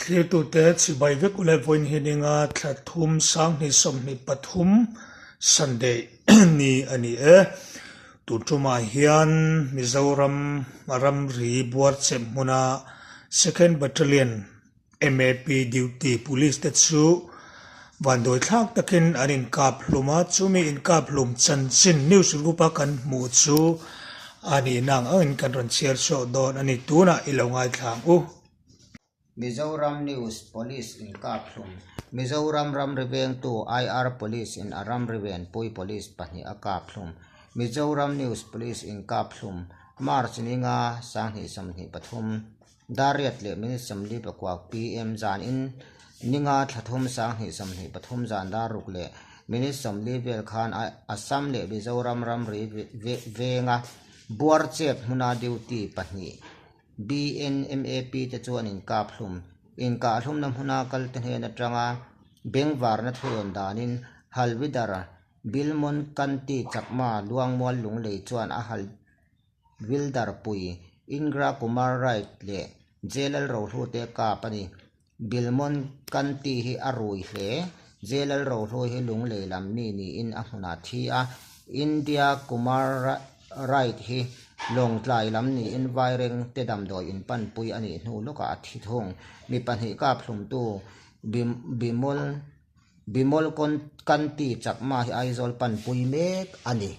Thlirtute chibai vek ule vawiin hi ninga thla thum sanghnih 23 Sunday ni a ni e. Tun tumah hian Mizoram ramri buarchep hmuna Second Battalion MAP duty police te chu vanduai thlak takin an inkap hlum a, chumi inkap hlum chanchin news group a kan hmuh chu a nihna ang angin kan rawn chhiar chhuak dawn a ni. Tunah i lo ngaithla ang u. Mizoram News Police inkap hlum Mizoram ramri vengtu IR Police in a ramri venpui police pahnih a kap hlum Mizoram News Police inkap hlum March ninga 2023 Dariat leh minute 49 PM zan in ninga thla thum 2023 zan dar ruk leh minute 40 vel khan Assam leh Mizoram ramri venga Buarchep hmuna duty pahnih BNMAP te chu an inkap hlum. Inkah hlumna hmuna kalte hnen atanga bengvarna thu rawn danin Halwidar Bilmon Kanti Chakma Luangmual Lunglei chuan a hal Wildar pui, Indra Kumar Wright leh J Lalrohlu te kap a ni. Bilmon Kanti hi a rui hle. J Lalrohlu hi lunglei lam mi niin a hmunah thi a. India Kumar Wright hi lawngtlai lam niin Vaireng te damdawi inpanpui a nih hnu lawkah a thi thung. Mi pahnih kap hlumtu Bimol Kanti Chakma hi Aizawl panpui mek a ni.